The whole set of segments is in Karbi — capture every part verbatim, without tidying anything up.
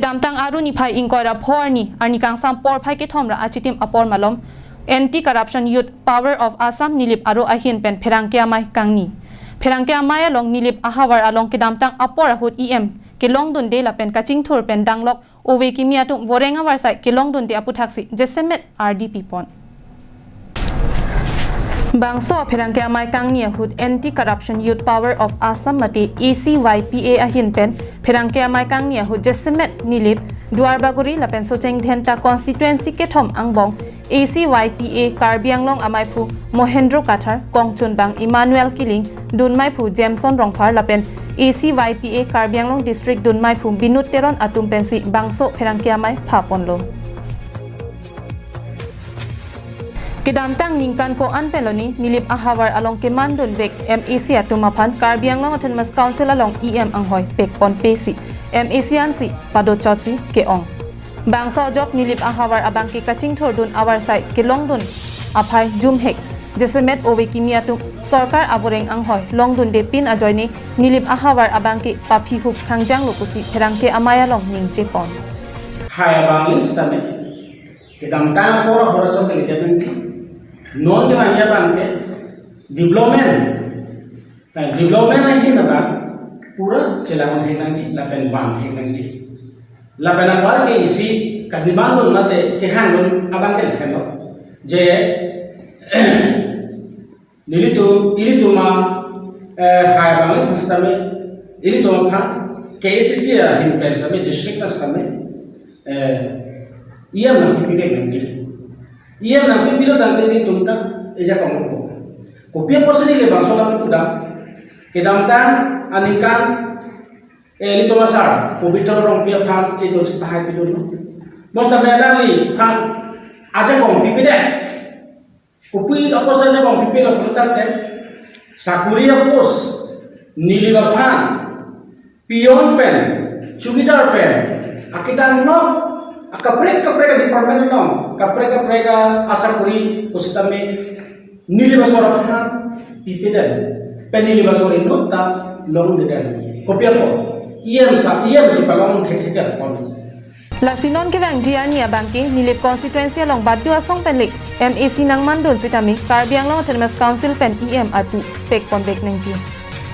Kedamtang Aru niphai ingkoi ra pho arni, arni kangsam porphai kethom ra achitim apor malom, Anti Corruption Youth Power of Assam Nilip Aro ahin pen pherangke amei kangni. Pherangke amei along Nilip ahavar along kedamtang apor ahut E M kelongdunde lapen kachingthur pen danglok ove kimi atum voreng avarsai kelongdunde aputhaksi jasemet ardi pipon. Bangso pherangke amei kangni ahut Anti Corruption Youth Power of Assam mate A C Y P A ahin pen pherangke amei kangni ahut jasemet Nilip, Duarbagori lapen Socheng Dhenta constituency kethom angbong A C Y P A Karbi Anglong ameiphu Mohendro Kathar, kongchunbang Emmanuel Killing, dunmeiphu Jameson Rongphar lapen A C Y P A Karbi Anglong District dunmeiphu Binod Teron atum pensi bangso pherangke amei phaponlo. Kedamtang ningkan ko-an pen loni Nilip ahavar along kemandunvek M A C atum aphan Karbi Anglong Autonomous Council along E M anghoi pekponpesi M A C ansi padochotsi ke-ong. Bangso ajok Nilip ahavar abangke kachingthurdun avarsai kelongdun aphai jumhek, jasemet ove kimi atum sorkar avoreng anghoi longdundepin ajoine Nilip ahavar abangke paphihup khangjanglo pusi pherangke amei along ningjepon. Hai abang list tame. Kedamtang apor ahut ason kalidet nangji. Non ke nangji abangke development. Eh, development ahin abang pura chelang thek nangji, lapen van thek nangji. Lapen apar ke isi kadimandun mate kehangdun abangke lahenlo. Je, nelitum, ilitum a, eh, hai abang le sitame, ilitum aphan K A C C ahin pen sitame, district na sitame, eh, E M nangpipi nangji. E M nangpipilo tangte ilitum ta eja kongko. Kopi apotsi neli bangso nangpipu dam. Kedamtang aningkan, eh, ilitum asar Pobitro Rongpi aphan ilitum si pahai pidunlo. Mo sitame alangliphan ajakong pipedet. Kopi apotsi ajakong pipelo pulotangte, sakuri apost Nilip aphan peon pen, chowkidar pen, akidang nok, akaprek kaprek department along, kaprek kaprek asakuri pusitame Nilip asor aphan pipedet, pen Nilip asor inut ta longledet. Kopi apot? E M sa, E M kepalong thekthedet pon. Lasi non kevangji arni abangke Nilip constituency along badu asong pen le M A C nangmandun sitame Karbi Anglong Autonomous Council pen E M arpu pekponvek nangji.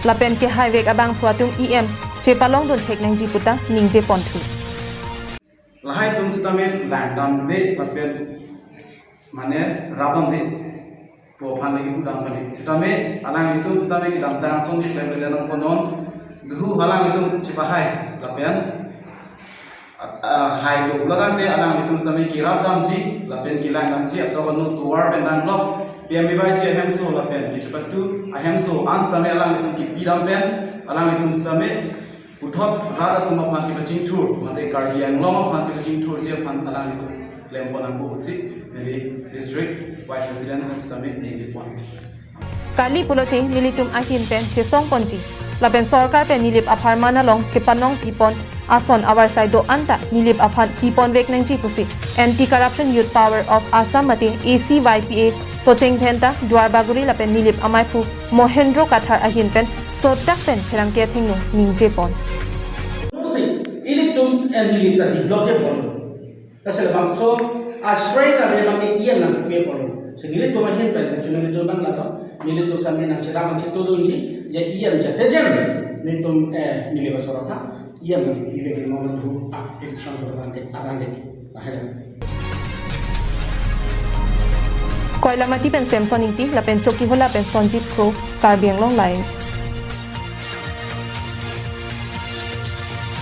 Lapen kehaivek abangphu atum E M chepalongdun thek nangji puta ningjeponthu. Lahai atum sitame langdamde lapen mane rapdamde pu aphan lagi pudam kali. Sitame alanglitum sitame kedamtang asong di klem belen nangponon. Duhu alanglitum chepahai lapen, ah, ah, hailo pulotangte alanglitum sitame kerapdamji lapen kelangdamji ato kanu tovar pen danglok P M B Y G ahemso lapen kechepatu ahemso an sitame alanglitum kepidam pen alanglitum sitame puthot rat atum aphan kepachingthur, mate Karbi Anglong aphan kepachingthurji aphan alanglitum klempon nangpo pusi neli District Vice President sitame ningjepon. Kali pulote nelitum ahin pen chesongponji. Lapen sorkar pen Nilip apharman along kepanong pipon ason avarsai do-an ta Nilip aphan piponvek nangji pusi Anti Corruption Youth Power of Assam mate A C Y P A Socheng Dhenta, Duarbagori lapen Nilip ameiphu Mohendro Kathar ahin pen sodak pen pherangke athengno ningjepon. Musi, ilitum, eh, Nilip ta develop jepon. Lasi labangso, ah, strength ave abangke E M nangpipon. Si nelitum ahin pen, si nelitum abang lato, nelitum sitame nangcherap nangchetudunji, je E M je tejem, nelitum, eh, Nilip asor aphan, E M nangpipe ke momen thu, ah, election abangke, abangke, ah, Koilamati pen Samson Ingti, lapen Chokihola pen Sonjit Kro, Karbi Anglong Live.